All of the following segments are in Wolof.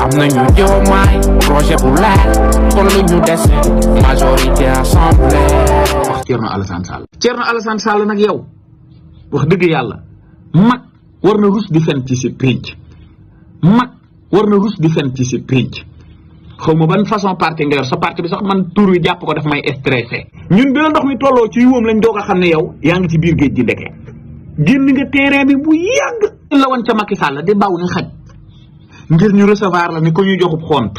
am nañu Diomaye projet bu leer kon lu ñu dese majorité assemblée. wax Thierno Alassane Sall nag yow wax dëgg yàlla mag war na rus di fen ci si pénc mag war na rus di fen ci si pénc xaw ma ban façon parti nga yor sa parti bi sax man tur wi jàpp ko daf may stressé. ñun bi la ndox mi tolloo ci yuwam lañ doog a xam ne yow yaa ngi ci biir géej gi ndeke génn nga terrain bi bu yàgg la woon ca Macky Sall di baw ni xaj ngir ñu recevoir la ni ko ñu joxub xont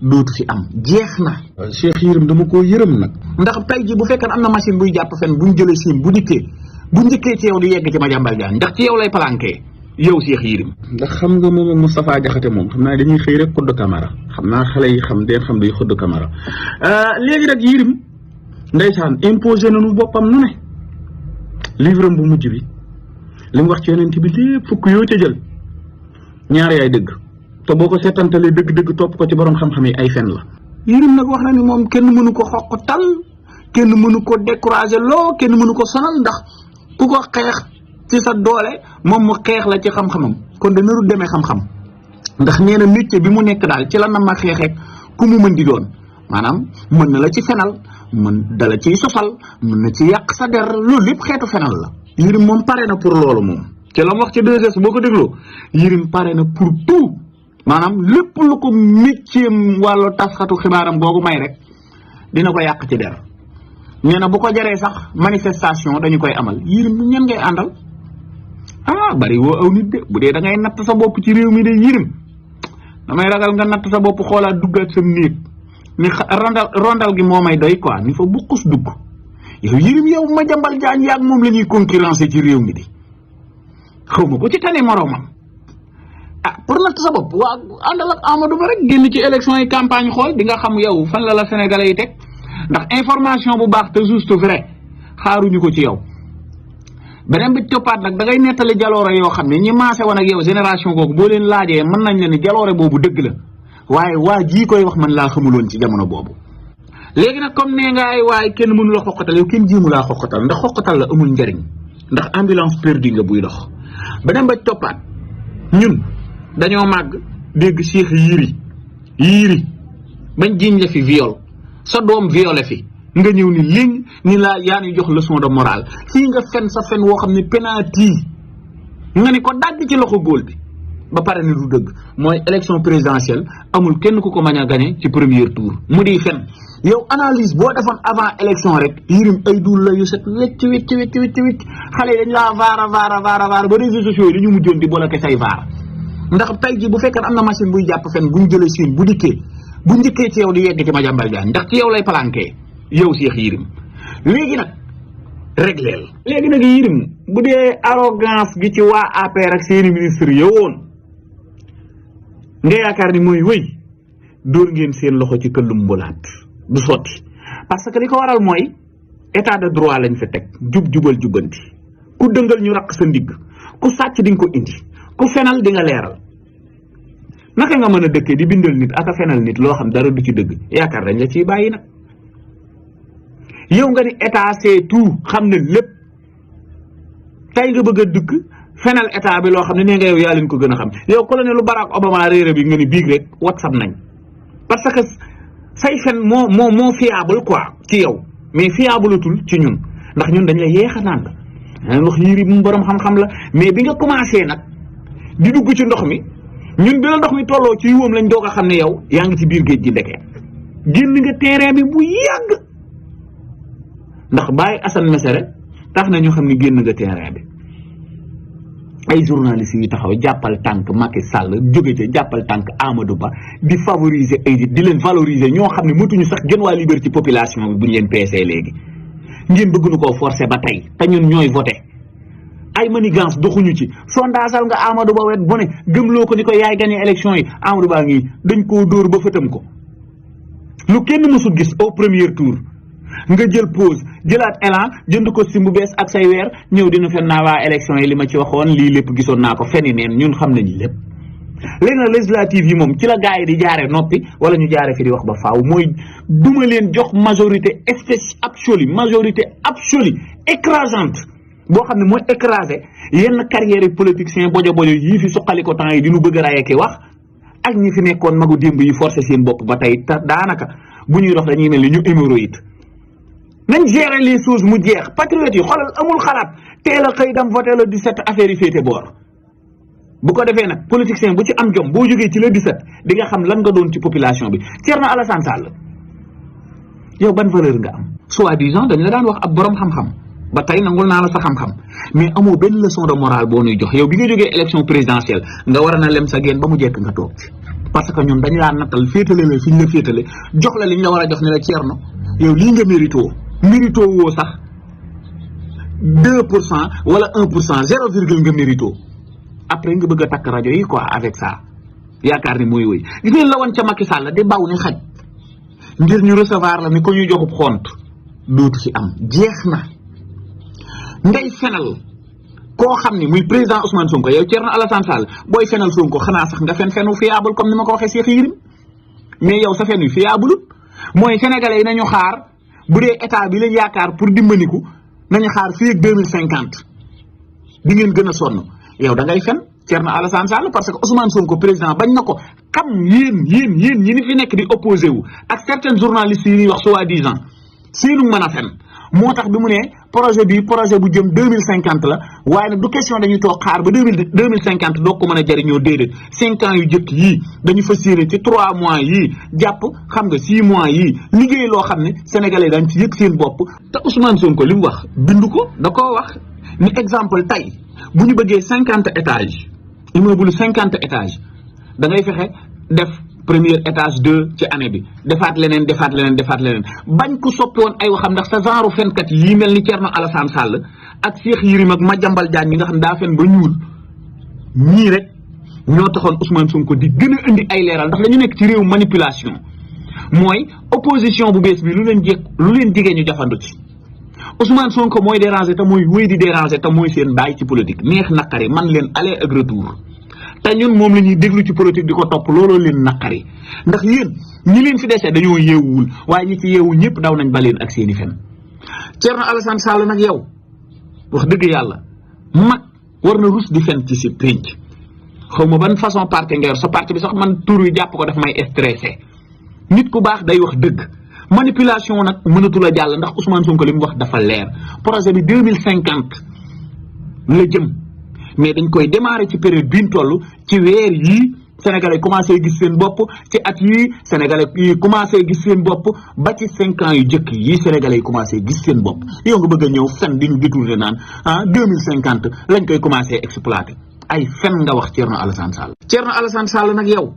dootu fi am jeex na. Cheikh Yérim dama koo yërëm nag. ndax tey ji bu fekkee am na machine buy jàpp fen buñ jëlee siin bu dikkee bu njëkkee ci yow di yegg ci Madiambal Diagne ndax ci yow lay planqué yow Cheikh Yérim. ndax xam nga moom Moustapha Diakhaté moom xam naa dañuy xëy rek xudd Camara xam naa xale yi xam day xudd Camara léegi nag Yérim ndeysaan imposé nañu boppam nu ne livre bu mujj bi li mu wax ci yonent bi lépp fukk yoo ca jël ñaar yaay dëgg te boo ko seetantalee dëgg-dëgg topp ko ci borom xam-xam yi ay fen la. Yérim nag wax na ni moom kenn mënu ko xoqatal kenn mënu ko découragé loo kenn mënu ko sonal ndax ku ko xeex ci sa doole moom mu xeex la ci xam-xamam kon de naru demee xam-xam ndax nee na métier bi mu nekk daal ci la na ma xeexeek ku mu mën di doon maanaam mën na la ci fenal mën dala ciy sosal mën na ci yàq sa der loolu lépp xeetu fenal la. Yérim moom pare na pour loolu moom ci la mu wax ci 2S boo ko dégloo Yérim pare na pour tout maanaam lépp lu ko métier wàllu taskatu xibaaram googu may rek dina ko yàq ci der nee na bu ko jaree sax manifestation dañu koy amal. Yérim bu ñen ngay àndal bari woo aw nit de bu dee da ngay natt sa bopp ci réew mi de Yérim damay ragal nga natt sa bopp xoolaat duggaat sa néeg ni rondal gi moo may doy quoi ni fa buqus dugg yow Yérim yow Madiambal Diagne yaag moom la ñuy concurrencer ci réew mi di xaw ma ko ci tane moroomam pour natt sa bopp waa àndal ak Amadou Ba rek génn ci élection yi campagne xool di nga xam yow fan la Sénégalais yi teg ndax information bu baax te juste vrai xaaruñu ko ci yow. beneen bi toppaat nag da ngay nettali jaloore yoo xam ne ñi maase woon ak yow génération googu boo leen laajee mën nañ la ni jaloore boobu dëgg la waaye waa jii koy wax man laa xamuloon ci jamono boobu. léegi nag comme nee nga ay waaye kenn mënu la xoqatal yow kenn jéemu laa xoqatal ndax xoqatal la amul njariñ ndax ambulance perdue nga buy dox. beneen ba toppaat ñun dañoo màgg dégg Cheikh Yéri bañ jiiñ la fi viol sa doom violé fi nga ñëw ni léegi ni laa yaa ni jox leçon de morale fii nga fen sa fen woo xam ne penalty nga ni ko dagg ci loxo góol bi ba pare ni du dëgg mooy élection présidentielle amul kenn ku ko mën a gagné ci premier tour mu di fen yow analyse boo defoon avant élection rek Yérim ay dul la yu set wecc xale yi dañ laa vaara ba réseaux sociaux yi dañu mujjoon di bloqué say vaar ndax tey ji bu fekkee am na machine buy jàpp fen buñ jëlee siin bu dikkee bu njëkkee ci yow di yegg ci Madiambal Diagne ndax ci yow lay planqué yow Cheikh Yérim léegi nag régleel léegi nag Yérim bu dee arrogance gi ci waa APR ak seeni ministre yowoon nga yaakaar ni mooy wëy dóor ngeen seen loxo ci këllum mbulaat du sotti parce que li ko waral mooy état de droit lañ fa teg jubal jubanti ku dëngal ñu raq sa ndigg ku sàcc di nga ko indi ku fenal di nga leeral naka nga mën a dëkkee di bindal nit ak a fenal nit loo xam dara du ci dëgg yaakaar dañ la ciy bàyyi nag yow nga ni état c'est tout xam ne lépp tey nga bëgg a dëkk fenal état bi loo xam ne nee nga yow yaa leen ko gën a xam yow colonel Barack Obama réere bi nga ni biig rek WhatsApp nañ parce que say fen moo fiable quoi ci yow mais fiableatul ci ñun ndax ñun dañ la yeex a naan la wax Yérim borom xam-xam la mais bi nga commencé nag di dugg ci ndox mi ñun bi la ndox mi tolloo ci yuwam lañ doog a xam ne yow yaa ngi ci biir géej gi ndeke génn nga terrain bi bu yàgg ndax Baye Assane Mesere tax na ñu xam ne génn nga terrain bi ay journalistes yu taxaw jàppal tànk Macky Sall jóge ca jàppal tànk Amadou Ba di favoriser ay nit di leen valoriser ñoo xam ne mëtuñu sax gën waa liberté population bi buñ leen peesee léegi ngeen bëgg nu koo forcer ba tey te ñun ñooy voté ay manigance doxuñu ci sondage nga Amadou Ba wet bu ne gëmloo ko ni ko yaay gagné élection yi Amadou Ba ngi dañ koo dóor ba fëtam ko lu kenn mësul gis au premier tour nga jël pause jëlaat élan jënd ko si bu bees ak say weer ñëw dina fen naa waa élection yi li ma ci waxoon lii lépp gisoon naa ko feni neen ñun xam nañu lépp léegi nag législative yi moom ci la gars yi di jaare noppi wala ñu jaare fi di wax ba faaw mooy duma leen jox majorité absolue écrasante boo xam ne mooy écrasé yenn carrière politiciens bojo yii fi suqali ko temps yi di nu bëgg a raye ki wax ak ñi fi nekkoon magu démb yi forcé seen bopp ba tey te daanaka bu ñuy dox dañuy mel ni ñu hémorroïde nañ gérer les choses mu jeex. patriotes yi xoolal amul xalaat teel a xëy dem voté le 17 affaire yi féete boor bu ko defee nag politicien bu ci am jom boo jógee ci le 17 di nga xam lan nga doon ci population bi. Thierno Alassane Sall yow ban valeur nga am soi-disant dañ la daan wax ab borom xam-xam ba tey nangul naa la sa xam-xam mais amoo benn leçon de morale boo nuy jox yow bi nga jógee élection présidentielle nga war a na lem sa génn ba mu jekk nga toog parce que ñun dañ laa nattal féetale la fi ñu la féetale jox la li ñu la war a jox ne la Thierno yow lii nga mérito woo sax 2% wala 1% 0 nga mérito après nga bëgg a takk rajo yi quoi avec ça yaakaar ni mooy wëy gis ngeen la woon ca Macky Sall di baw ni xaj ngir ñu recevoir la ni ko ñu joxub xont dootu ci am jeex na. ngay fenal koo xam ni muy président Ousmane Sonko yow Thierno Alassane Sall booy fenal Sonko xanaa sax nga fenu fiable comme ni ma ko waxee Cheikh Yérim mais yow sa fen wi fiable mooy sénégalais yi nañu xaar bu dee état bi lañ yaakaar pour dimbaliku nañu xaar fii ak 2050 di ngeen gën a sonn yow da ngay fen Thierno Alassane Sall parce que Ousmane Sonko président bañ na ko xam yéen ñi ni fi nekk di opposé wu ak certains journalistes yi ñuy wax soi-disant seenu mën a fen moo tax bi mu ne projet bu jëm 2050 la waaye nag du question dañuy toog xaar ba 2050 doo ko mën a jëriñoo déedéet 5 ans yu jëkk yii dañu fas yéene ci 3 mois yii jàpp xam nga 6 mois yii liggéey loo xam ne sénégalais dañ ci yëg seen bopp. te Ousmane Sonko li mu wax bindu ko da koo wax ni exemple tey bu ñu bëggee 50 étages immeuble 50 étages da ngay fexe def premier étage 2 ci année bi defaat leneen bañ ko soppi woon ay waxam ndax sa genre fenkat yii mel ni Thierno Alassane Sall ak Cheikh Yérim ak Madiambal Diagne ñi nga xam daa fen ba ñuul ñii rek ñoo taxoon Ousmane Sonko di gën a indi ay leeral ndax dañu nekk ci réew manipulation mooy opposition bu bees bi lu leen jigéen ñu jafandu ci Ousmane Sonko mooy déranger te mooy wéy di déranger te mooy seen baay ci politique neex naqari man leen aller ak retour te ñun moom la ñuy déglu ci politique di ko topp looloo leen naqari ndax yéen ñi leen fi dese dañoo yeewuwul waaye ñi ci yeewu ñëpp daw nañ ba leen ak seeni fen. Thierno Alassane Sall nag yow wax dëgg yàlla mag war na rus di fen ci si pénc xaw ma ban façon parti nga yor sa parti bi sax man tur wi jàpp ko daf may stressé nit ku baax day wax dëgg manipulation nag mënatul a jàll ndax Ousmane Sonko li mu wax dafa leer projet bi 2050 la jëm. mais dañ koy démarrer ci période bi ñu toll ci weer yii sénégalais commencé gis seen bopp ci at yii sénégalais yi commencé gis seen bopp ba ci 5 ans yu jëkk yii sénégalais yi commencé gis seen bopp yow nga bëgg a ñëw fen di ñu détourné naan 2050 lañ koy commencé exploiter ay fen nga wax Thierno Alassane Sall. Thierno Alassane Sall nag yow